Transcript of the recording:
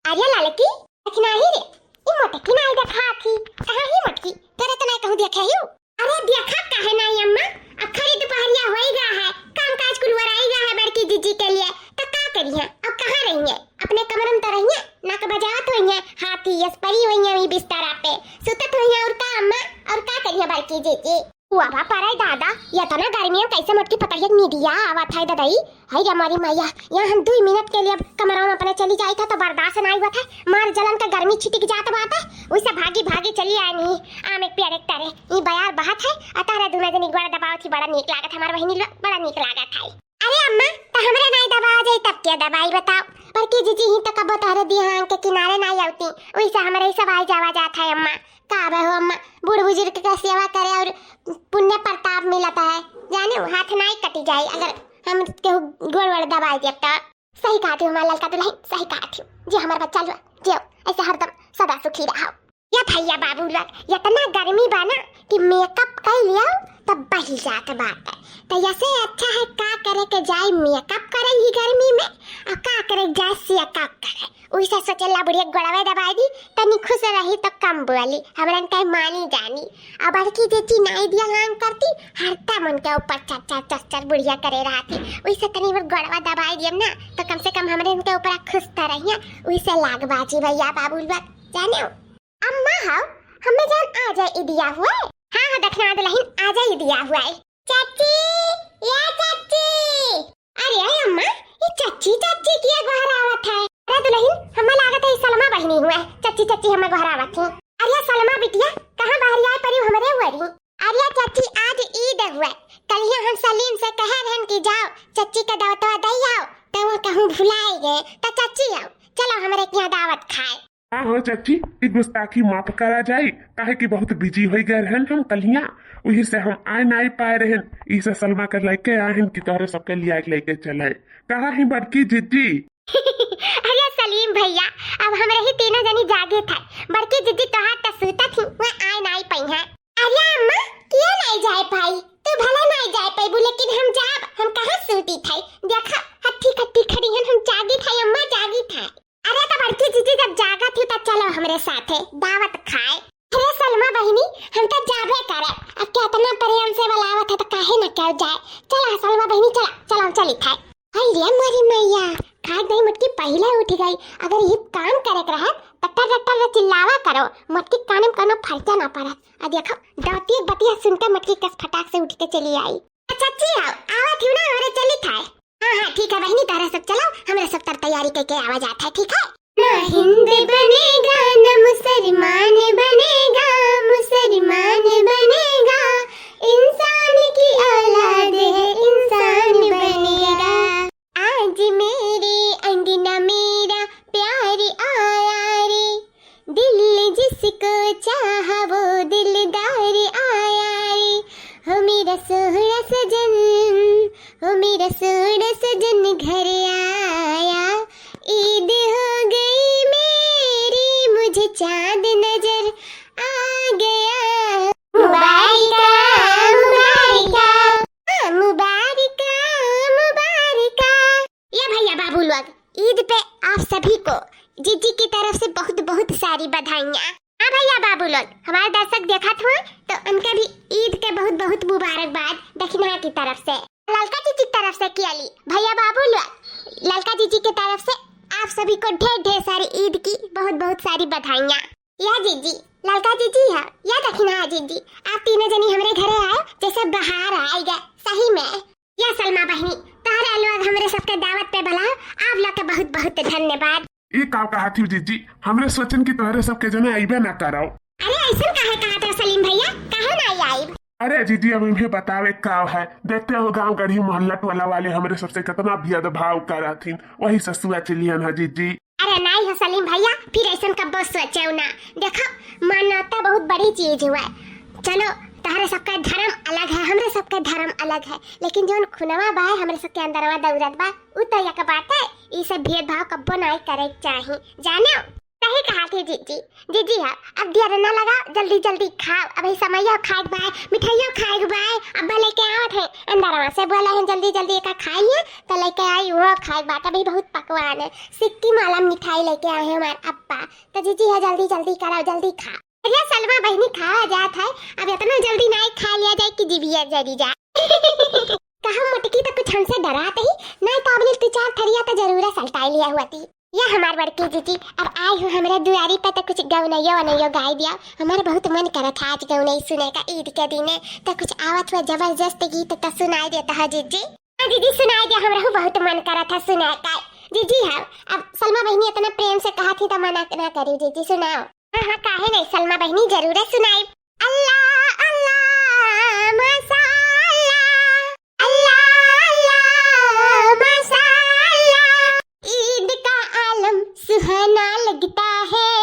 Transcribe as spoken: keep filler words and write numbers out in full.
अरे ललकी, देखी नाही रे, ई मोटकी नाही देखात ही। कहाँ ही मोटकी? तोरे तो नाही कहूँ देखे ही। अरे देखा काहे नाही अम्मा, अखरी दुपहरिया होई गा है, काम काज कुल वराई गा है बड़की जीजी के लिए, त का करिहैं? अब कहाँ रहिहैं? अपने कमरन त रहिहैं, नाक बजावत होइहैं, हाथी यस परी होइहैं वही बिस्तरा पे, सुतत होइहैं, और का अम्मा, और का करिहैं बड़की जीजी? वाह बा, पर दादा, ये इतना गर्मी में कैसे मोटकी पतहिया नींदिया आवत है ददई? हाय रे हमारी मैया, यहाँ हम दुई मिनट के लिए अब कमरा में अपने चली जाई था तो बर्दाश्त नाई हुआ था, मार जलन का गर्मी छिटिक जात बाटे, वैसे भागी भागी चली आनी। आम एक पेड़ एक तरे, ई बयार बहत है, अ तहरे दुनो जनी गोड़ दबावत ही बड़ा नीक लागत है, हमार बहिनी लोग बड़ा नीक लागत है। अरे अम्मा, त हमरे नाई दबावा जाई तब के दबाई बताओ? बड़की जीजी ही तो कबो तहरे दिहान के किनारे नाई आवती, वैसे हमरे ही सब आई जावा जात है अम्मा। का बे हो अम्मा, बूढ़ बुजुर्ग के सेवा करे और पुण्य प्रताप मिलत है, जाने हाथ नाई कटी जाई अगर हम केहू गोड़ वोड़ दबाई देब त। सही कहत ही हमार ललका दुलहिन, सही कहत ही। जे हमार बच्चा लोग, जे ऐसे हरदम सदा सुखी रहो। या भैया बाबू लोग, इतना गर्मी बा ना कि मेकअप कर लियो तब बही जात बाटे। त यसे अच्छा है का करे के जाए मेकअप करे ही गर्मी में, और का करे जाए सेकअप करे। उइसे सोचेला बुढ़िया गोड़वे दबाई दी, तनी खुश रही तो कम बोली, हमरन कहे मानी जानी। अब बड़की जे चिनाई दिया हांग करती, हरदम उनके ऊपर चर चर चर चर बुढ़िया करे रहती। उइसे तनी बार गोड़वा दबाई दियम ना, तो कम से कम हमरे उनके ऊपर खुश त रहिया, उइसे लाग बाजी भैया बाबू लोग, जाने हो? अम्मा हो, हमें जान आ जाए इदिया हुए। हाँ हाँ, दखना दुलहिन आ जाए इदिया हुए। चाची, या चाची। अरे अम्मा, ये चाची चाची किया गोहरावत है? अरे दुलहिन, हमें लागत है सलमा बहिनी हुए, चाची चाची हमें गोहरावत है। अरे सलमा बिटिया, कहाँ बाहर आए परी हमरे हुए रही? अरे चाची, आज ईद हुए, कलिया हम सलीम से कहे रहन कि जाओ चाची का दावतवा दे आओ, तो वो कहूँ भुलाए गए, तो चाची आओ, चलो हमरे के यहाँ दावत खाए। हाँ हो चाची, ई गुस्ताखी माफ करा जाई, काहे कि बहुत बिजी होई गए रहन हम कलिया, वही से हम आए नाई पाए रहन। ई से सलमा के लेके आए हन कि तोहरे सबके लिया के लेके चले। कहाँ ही बड़की जिज्जी? अरे सलीम भैया, अब हमरे ही तीनों जनी जागे थे। बड़की जिज्जी तोहार त सुतत ही, वह आए नाई पई हैं। अरे अम्मा, किया नाई जाए पाई? तू भला नाई जाए पाई, लेकिन हम जाब, हम कहाँ सूती थे? देखा, हट्ठी कट्ठी खड़ी हन, हम जागी थे, अम्मा जागी थे। अरे तो बड़की जीजी जब जागत ही तो चलो हमरे साथे दावत खाए। अरे सलमा बहिनी, हम तो जाबे करे। अब केतना प्रेम से बुलावत है तो काहे न कल जाए। चला सलमा बहिनी, चला, चला हम चली खाए। हाय रे मोरी मैया, खाए दही मोटकी पहिले उठ गई। अगर ये काम करे के रहत तो टर टर टर चिल्लावा करो, मोटकी काने में कोनो फर्चा ना पड़त। आ देखो, दौती एक बतिया सुनते मोटकी कस फटाक से उठ के चली आई। अच्छा, चाची आओ, आवत हूँ ना, हमरे चली खाए। हाँ, हाँ, ठीक है बहिनी, तोहरा सब चलो, हमरा सब तर तैयारी करके आवा जात है, ठीक है? ना हिंद बनेगा, ना मुसलमान बनेगा, मुसलमान बनेगा, इंसान की औलाद है, इंसान बनेगा। आज मेरे अंगना मेरा प्यार आया रे, दिल जिसको चाहा वो दिलदार आया रे, हो मेरा सोहरा सजन, हो मेरा सोहरा सजन घर आया, ईद हो गई मेरी, मुझे चांद नजर आ गया। मुबारका, मुबारका, हाँ, मुबारका, मुबारका। या भैया बाबू लोग, ईद पे आप सभी को जीजी की तरफ से बहुत बहुत सारी बधाइयाँ। हाँ भैया बाबू लोग, हमारे दर्शक देखत हुए तो उनका भी ईद के बहुत बहुत मुबारकबाद दखिनहा की तरफ से, ललका जीजी की तरफ से किया ली। भैया बाबू लोग, ललका जीजी की तरफ से आप सभी को ढेर ढेर सारी ईद की बहुत बहुत सारी बधाइयाँ। या जीजी, ललका जीजी है, या दखिनहा जीजी, आप तीनों जनी हमरे घरे आए जैसे बहार आएगा सही में। या सलमा बहिनी, तोहरे लोग हमरे सबके दावत पे बुलाओ, आप लोग के बहुत बहुत धन्यवाद। ई का कहत हूँ जीजी, हमरे सोचन कि तोहरे सबके जने अइबे ना करो। अरे ऐसन काहे कहत हो सलीम भैया, काहे ना आइब? अरे जीजी, अब इन्हें बतावे का है, देखते हो गांव गढ़ी मोहल्ला टोला वाले हमरे सबसे कितना भेदभाव करत हिन, वही से सुआ चलियन है जीजी। अरे नाई हो सलीम भैया, फिर ऐसन कब्बो सोचेउ ना। देखो, मानवता बहुत बड़ी चीज हुआ है। चलो, तहरे सबका धर्म अलग है, हमरे सबका धर्म अलग है, लेकिन जौन खुनवा बा हमरे सबके अंदरवा दौड़त बा, उ तो एक बात है। ई सब भेदभाव कब्बो नाई करे के चाही, जानो? तो सही कहा थी जीजी। जीजी, हाँ, अब देर ना लगाओ, जल्दी जल्दी खाओ। अबही समइयो खाए के बाय, मिठाइयो खाए के बाय। अब्बा लेके आवत है, अंदरवा से बोला है, "जल्दी जल्दी एका खाइए।" तो लेके आई, वो खाए के बात। अबही बहुत पकवान है, सिक्किम वाला मिठाई लेके आए हैं हमार अब्बा। तो जीजी, हाँ, जल्दी जल्दी करो, जल्दी खाओ। अरे सलमा बहिनी, खावा जात है, अब इतना जल्दी नाहीं खा लिया जाए कि जिभिया जरी जाए। कहा मोटकी तो कुछ हमसे डरात ही, नाहीं तो अबले दू चार थरिया तो जरूर सलटाई लिया हुआ थी। या हमार बड़की जीजी, अब आई हो हमरे दुआरी पे तो कुछ गौनैयो वनैयो गाय दिया। हमार बहुत मन करत है आज गौनई सुने का ईद के दिने, तो कुछ आवत हुआ जबरदस्त गीत तो सुनाई देता है जीजी। हाँ जीजी, सुनाई दे, हमरा बहुत मन करत है सुने का। जीजी, हाँ, अब सलमा बहिनी इतना प्रेम से कहा थी तो मना ना करी जीजी, सुनाओ। हाँ हाँ, काहे नहीं सलमा बहिनी, जरूर सुनाई। अल्लाह अल्लाह माशाअल्लाह, अल्लाह अल्लाह माशाअल्लाह, ईद का आलम सुहाना लगता है।